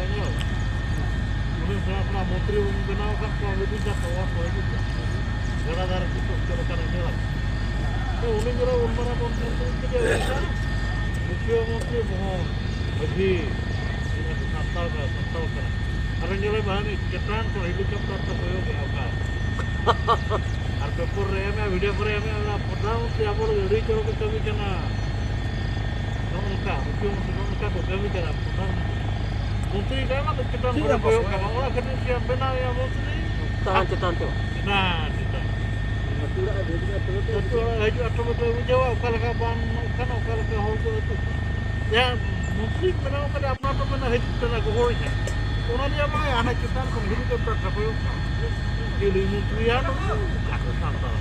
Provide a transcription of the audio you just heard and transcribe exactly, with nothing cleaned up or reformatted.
ᱟᱸᱡᱚᱢ᱾ ᱩᱱᱤ ᱥᱮᱬᱟ ᱥᱮᱬᱟ ᱢᱚᱱᱛᱨᱤ ᱵᱚᱱ ᱵᱮᱱᱟᱣ ᱟᱠᱟᱫ ᱠᱚᱣᱟ, ᱩᱱᱠᱩ ᱡᱟᱦᱟᱸ ᱠᱚ ᱦᱚᱲ ᱠᱚ ᱦᱤᱡᱩᱜ ᱠᱟᱱᱟ᱾ ᱜᱟᱰᱟ ᱫᱷᱟᱨᱮ ᱠᱚ ᱪᱮᱫ ᱞᱮᱠᱟᱱᱟᱜ ᱧᱮᱞᱟ᱾ ᱛᱚ ᱩᱱᱤ ᱡᱮᱱᱚ ᱩᱱ ᱢᱟᱨᱟᱝ ᱢᱚᱱᱛᱨᱤ ᱠᱚ ᱪᱮᱫ ᱞᱮᱠᱟ? ᱢᱩᱠᱷᱤᱭᱟᱹ ᱢᱚᱱᱛᱨᱤ ᱢᱚᱦᱚᱱ ᱢᱟᱹᱡᱷᱤ, ᱩᱱᱤ ᱥᱟᱱᱛᱟᱲ ᱠᱟᱱᱟ, ᱥᱟᱱᱛᱟᱲ ᱠᱟᱱᱟ᱾ ᱟᱨ ᱧᱮᱞᱮ ᱢᱮ ᱦᱟᱹᱱᱤ ᱪᱮᱛᱟᱱ ᱠᱷᱚᱱ ᱦᱮᱞᱤᱠᱚᱯᱴᱟᱨ ᱛᱮ ᱠᱚᱭᱚᱜᱮᱜᱼᱟ ᱚᱠᱟ᱾ ᱟᱨ ᱯᱮᱯᱟᱨ ᱨᱮ ᱮᱢᱮᱜᱼᱟ, ᱵᱷᱤᱰᱤᱭᱳ ᱠᱚᱨᱮ ᱮᱢᱮᱜᱼᱟ, ᱚᱱᱟ ᱯᱨᱚᱫᱷᱟᱱ ᱢᱚᱱᱛᱨᱤ ᱟᱵᱚ ᱞᱟᱹᱜᱤᱫ ᱟᱹᱰᱤ ᱪᱚᱨᱚᱠ ᱠᱚ ᱠᱟᱹᱢᱤ ᱠᱟᱱᱟ᱾ ᱱᱚᱜᱼᱚ ᱱᱚᱝᱠᱟ ᱢᱩᱠᱷᱭᱟᱹ ᱢᱚᱱᱛᱨᱤ ᱱᱚᱜᱼᱚ ᱱᱚᱝᱠᱟ ᱠᱚ ᱠᱟᱹᱢᱤ ᱠᱟᱱᱟ᱾ ᱯᱨᱚᱫᱷᱟᱱ ᱢᱚᱱᱛᱨᱤ ᱠᱟᱱᱟ ᱛᱚ, ᱪᱮᱛᱟᱱ ᱴᱷᱤᱠ ᱠᱷᱚᱱ ᱜᱮᱭᱟ, ᱠᱚᱭᱚᱜ ᱵᱚᱥ᱾ ᱠᱟᱱᱟ, ᱚᱱᱟ ᱠᱷᱟᱹᱛᱤᱨ ᱪᱮᱫ ᱮᱢ ᱵᱮᱱᱟᱣᱮᱜᱼᱟ ᱢᱚᱱᱛᱨᱤ? ᱪᱮᱛᱟᱱ, ᱪᱮᱛᱟᱱ ᱛᱮ᱾ ᱪᱮᱛᱟᱱ, ᱪᱮᱛᱟᱱ᱾ ᱟᱹᱛᱩ ᱚᱲᱟᱜ ᱦᱤᱡᱩᱜᱼᱟ, ᱛᱚᱵᱮ ᱛᱚ ᱟᱹᱛᱩ ᱚᱲᱟᱜ ᱦᱤᱡᱩᱜᱼᱟ, ᱛᱚᱵᱮ ᱛᱚ ᱵᱩᱡᱷᱟᱹᱣᱟ ᱚᱠᱟ ᱞᱮᱠᱟ ᱵᱟᱝ ᱦᱩᱭᱩᱜ ᱠᱟᱱᱟ, ᱚᱠᱟ ᱞᱮᱠᱟ ᱦᱚᱲ ᱠᱚ ᱟᱹᱛᱩᱜ ᱠᱟᱱᱟ᱾ ᱡᱟᱦᱟᱸ ᱢᱚᱱᱛᱨᱤ ᱵᱮᱱᱟᱣ ᱠᱟᱛᱮ ᱟᱯᱱᱟᱨ ᱫᱚ ᱢᱮᱱᱟ ᱦᱤᱡᱩᱜ ᱠᱟᱱᱟ, ᱜᱚᱦᱚᱲ ᱠᱟᱱᱟ᱾ ᱚᱱᱟ ᱨᱮᱭᱟᱜ ᱵᱟᱝ, ᱦᱟᱱᱟ ᱪᱮᱛᱟᱱ ᱠᱷᱚᱱ ᱦᱮᱞᱤᱠᱚᱯᱴᱟᱨ ᱛᱮ ᱠᱚᱭᱚᱜ ᱠᱟᱱᱟ᱾ ᱪᱤᱞᱤ ᱢᱚᱱᱛᱨᱤᱭᱟ ᱱᱩᱠᱩ? ᱚᱠᱟ ᱠᱚ ᱥᱟᱱᱛᱟᱲ?